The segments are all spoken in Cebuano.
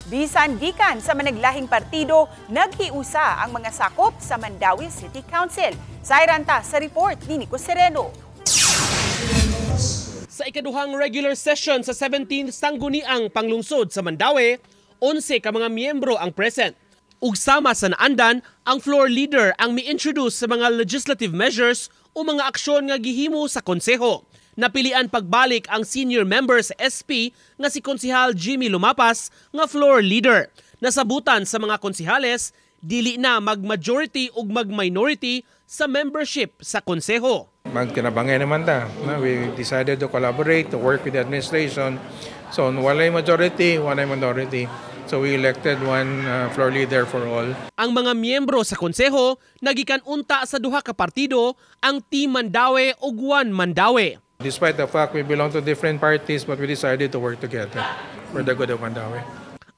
Bisan gikan sa managlahing partido, naghiusa ang mga sakop sa Mandaue City Council. Sayran ta sa report ni Nico Sereno. Sa ikaduhang regular session sa 17th Sangguniang Panglungsod sa Mandaue, 11 ka mga miyembro ang present. Ug sama sa naandan, ang floor leader ang mi-introduce sa mga legislative measures o mga aksyon nga gihimo sa konseho. Napilian pagbalik ang senior member sa SP nga si Konsehal Jimmy Lumapas nga floor leader. Nasabutan sa mga konsehales, dili na mag-majority ug mag-minority sa membership sa konseho. Magtinabangay naman ta. No? We decided to collaborate, to work with the administration. So, walay majority, walay minority. So, we elected one floor leader for all. Ang mga miyembro sa konseho nagikan unta sa duha ka partido, ang Team Mandaue ug One Mandaue. Despite the fact we belong to different parties, but we decided to work together for the good of Mandaue.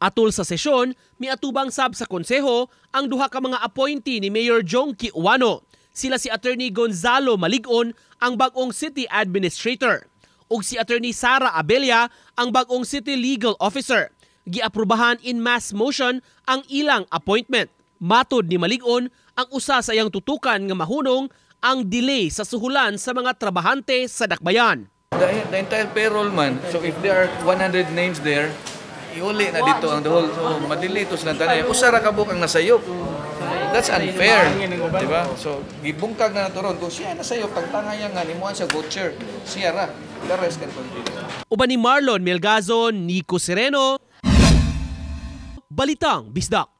Atol sa sesyon, miatubang sab sa konseho ang duha ka mga appointee ni Mayor Jonkie Ouano. Sila si Attorney Gonzalo Malig-on, ang bag-ong city administrator, ug si Attorney Sara Abella, ang bag-ong city legal officer. Giaprubahan in mass motion ang ilang appointment. Matod ni Malig-on, ang usa sa iyang tutukan nga mahunong ang delay sa suhulan sa mga trabahante sa dakbayan. The entire payroll man, so if there are 100 names there, iuli na dito ang the whole, so madili to silang tanan. Usa ra ka buok ang nasayop. That's unfair, di ba? So gibungkag na nato ron kung siya nasayop, tagtangaya nga nimuan siya voucher, siya ra. The rest can continue. Uban ni Marlon Melgazo, Nico Sereno, Balitang Bisdak.